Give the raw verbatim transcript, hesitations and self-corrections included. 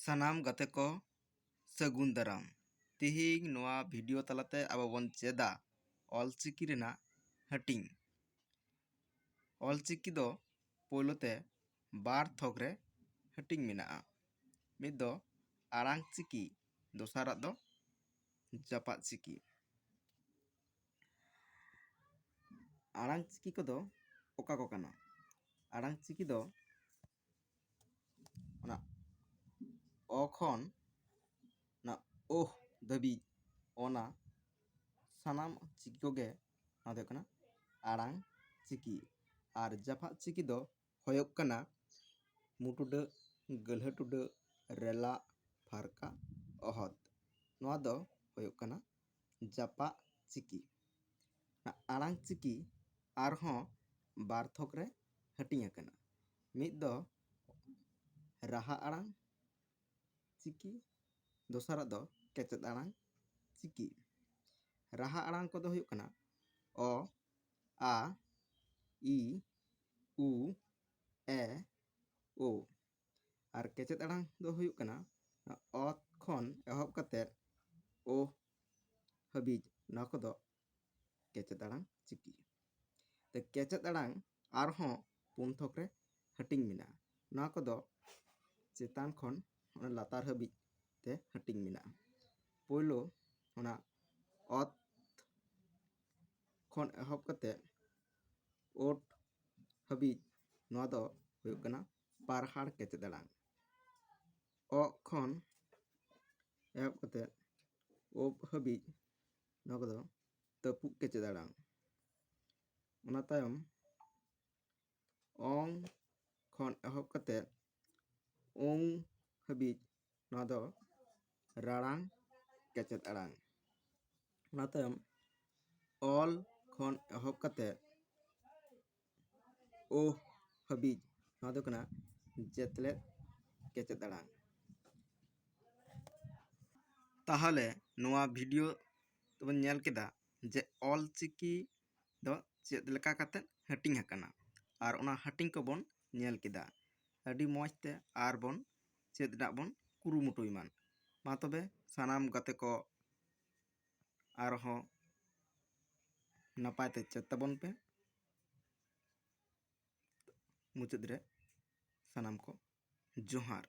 ᱥᱟᱱᱟᱢ ᱜᱟᱛᱮ ᱠᱚ ᱥᱟᱹᱜᱩᱱ ᱫᱟᱨᱟᱢ᱾ ᱛᱤᱦᱤᱧ ᱱᱚᱣᱟ ᱵᱷᱤᱰᱤᱭᱳ ᱛᱟᱞᱟᱛᱮ ᱟᱵᱚ ᱵᱚᱱ ᱪᱮᱫᱟ ᱚᱞᱪᱤᱠᱤ ᱨᱮᱱᱟᱜ ᱦᱟᱹᱴᱤᱧ᱾ ᱚᱞᱪᱤᱠᱤ ᱫᱚ ᱯᱳᱭᱞᱳ ᱛᱮ ᱵᱟᱨ ᱛᱷᱚᱠ ᱨᱮ ᱦᱟᱹᱴᱤᱧ ᱢᱮᱱᱟᱜᱼᱟ᱾ ᱢᱤᱫ ᱫᱚ ᱟᱲᱟᱝ ᱪᱤᱠᱤ, ᱫᱚᱥᱟᱨᱟᱜ ᱫᱚ ᱡᱟᱯᱟᱜ ᱪᱤᱠᱤ᱾ ᱟᱲᱟᱝ ᱪᱤᱠᱤ ᱠᱚᱫᱚ ᱚᱠᱟ ᱠᱚ ᱠᱟᱱᱟ? ᱟᱲᱟᱝ ᱪᱤᱠᱤ ᱫᱚ ᱚᱱᱟ ᱚ ᱠᱷᱚᱱ ᱚᱱᱟ ᱳᱦ ᱫᱷᱟᱹᱵᱤᱡ, ᱚᱱᱟ ᱥᱟᱱᱟᱢ ᱪᱤᱠᱤ ᱠᱚᱜᱮ ᱚᱱᱟ ᱫᱚ ᱦᱩᱭᱩᱜ ᱠᱟᱱᱟ ᱟᱲᱟᱝ ᱪᱤᱠᱤ᱾ ᱟᱨ ᱡᱟᱯᱟᱜ ᱪᱤᱠᱤ ᱫᱚ ᱦᱩᱭᱩᱜ ᱠᱟᱱᱟ ᱢᱩᱴᱩᱰᱟᱹ, ᱜᱟᱹᱞᱦᱟᱹ ᱴᱩᱰᱟᱹ, ᱨᱮᱞᱟ, ᱯᱷᱟᱨᱠᱟ, ᱚᱦᱚᱫ᱾ ᱱᱚᱣᱟ ᱫᱚ ᱦᱩᱭᱩᱜ ᱠᱟᱱᱟ ᱡᱟᱯᱟᱜ ᱪᱤᱠᱤ᱾ ᱚᱱᱟ ᱟᱲᱟᱝ ᱪᱤᱠᱤ ᱟᱨᱦᱚᱸ ᱵᱟᱨ ᱛᱷᱚᱠ ᱨᱮ ᱦᱟᱹᱴᱤᱧ ᱟᱠᱟᱱᱟ᱾ ᱢᱤᱫ ᱫᱚ ᱨᱟᱦᱟ ᱟᱲᱟᱝ ᱪᱤᱠᱤ, ᱫᱚᱥᱟᱨᱟᱜ ᱫᱚ ᱠᱮᱪᱮᱫ ᱟᱲᱟᱝ ᱪᱤᱠᱤ᱾ ᱨᱟᱦᱟ ᱟᱲᱟᱝ ᱠᱚᱫᱚ ᱦᱩᱭᱩᱜ ᱠᱟᱱᱟ ᱚ, ᱟ, ᱤ, ᱩ, ᱮ, ᱳ᱾ ᱟᱨ ᱠᱮᱪᱮᱫ ᱟᱲᱟᱝ ᱫᱚ ᱦᱩᱭᱩᱜ ᱠᱟᱱᱟ ᱚᱛ ᱠᱷᱚᱱ ᱮᱦᱚᱵ ᱠᱟᱛᱮᱫ ᱳ ᱦᱟᱹᱵᱤᱡ, ᱱᱚᱣᱟ ᱠᱚᱫᱚ ᱠᱮᱪᱮᱫ ᱟᱲᱟᱝ ᱪᱤᱠᱤ᱾ ᱛᱚ, ᱠᱮᱪᱮᱫ ᱟᱲᱟᱝ ᱟᱨᱦᱚᱸ ᱯᱩᱱ ᱛᱷᱚᱠ ᱨᱮ ᱦᱟᱹᱴᱤᱧ ᱢᱮᱱᱟᱜᱼᱟ᱾ ᱱᱚᱣᱟ ᱠᱚᱫᱚ ᱪᱮᱛᱟᱱ ᱠᱷᱚᱱ ᱚᱱᱟ ᱞᱟᱛᱟᱨ ᱦᱟᱹᱵᱤᱡ ᱛᱮ ᱦᱟᱹᱴᱤᱧ ᱢᱮᱱᱟᱜᱼᱟ᱾ ᱯᱳᱭᱞᱳ ᱚᱱᱟ ᱚᱛ ᱠᱷᱚᱱ ᱮᱦᱚᱵ ᱠᱟᱛᱮ ᱳᱴ ᱦᱟᱹᱵᱤᱡ, ᱱᱚᱣᱟ ᱫᱚ ᱦᱩᱭᱩᱜ ᱠᱟᱱᱟ ᱯᱟᱨᱦᱟᱲ ᱠᱮᱪᱮᱫ ᱟᱲᱟᱝ᱾ ᱚ ᱠᱷᱚᱱ ᱮᱦᱚᱵ ᱠᱟᱛᱮ ᱳᱯ ᱦᱟᱹᱵᱤᱡ, ᱱᱚᱣᱟ ᱠᱚᱫᱚ ᱛᱟᱹᱯᱩᱜ ᱠᱮᱪᱮᱫ ᱟᱲᱟᱝ᱾ ᱚᱱᱟ ᱛᱟᱭᱚᱢ ᱚᱝ ᱠᱷᱚᱱ ᱮᱦᱚᱵ ᱠᱟᱛᱮ ᱳᱝ ᱦᱟᱹᱵᱤᱡ, ᱱᱚᱣᱟ ᱫᱚ ᱨᱟᱲᱟᱝ ᱠᱮᱪᱮᱫ ᱟᱲᱟᱝ᱾ ᱚᱱᱟ ᱛᱟᱭᱚᱢ ᱚᱞ ᱠᱷᱚᱱ ᱮᱦᱚᱵ ᱠᱟᱛᱮ ᱳᱦ ᱦᱟᱹᱵᱤᱡ, ᱱᱚᱣᱟ ᱫᱚ ᱠᱟᱱᱟ ᱡᱮᱛᱞᱮᱫ ᱠᱮᱪᱮᱫ ᱟᱲᱟᱝ᱾ ᱛᱟᱦᱚᱞᱮ ᱱᱚᱣᱟ ᱵᱷᱤᱰᱤᱭᱳ ᱛᱮᱵᱚᱱ ᱧᱮᱞ ᱠᱮᱫᱟ ᱡᱮ ᱚᱞ ᱪᱤᱠᱤ ᱫᱚ ᱪᱮᱫ ᱞᱮᱠᱟ ᱠᱟᱛᱮ ᱦᱟᱹᱴᱤᱧ ᱟᱠᱟᱱᱟ, ᱟᱨ ᱚᱱᱟ ᱦᱟᱹᱴᱤᱧ ᱠᱚᱵᱚᱱ ᱧᱮᱞ ᱠᱮᱫᱟ᱾ ᱟᱹᱰᱤ ᱢᱚᱡᱽ ᱛᱮ ᱟᱨ ᱵᱚᱱ ᱪᱮᱫ ᱨᱮᱱᱟᱜ ᱵᱚᱱ ᱠᱩᱨᱩᱢᱩᱴᱩᱭ ᱢᱟ᱾ ᱢᱟ ᱛᱚᱵᱮ ᱥᱟᱱᱟᱢ ᱜᱟᱛᱮ ᱠᱚ ᱟᱨᱦᱚᱸ ᱱᱟᱯᱟᱭ ᱛᱮ ᱪᱮᱫ ᱛᱟᱵᱚᱱ ᱯᱮ᱾ ᱢᱩᱪᱟᱹᱫ ᱨᱮ ᱥᱟᱱᱟᱢ ᱠᱚ ᱡᱚᱦᱟᱨ᱾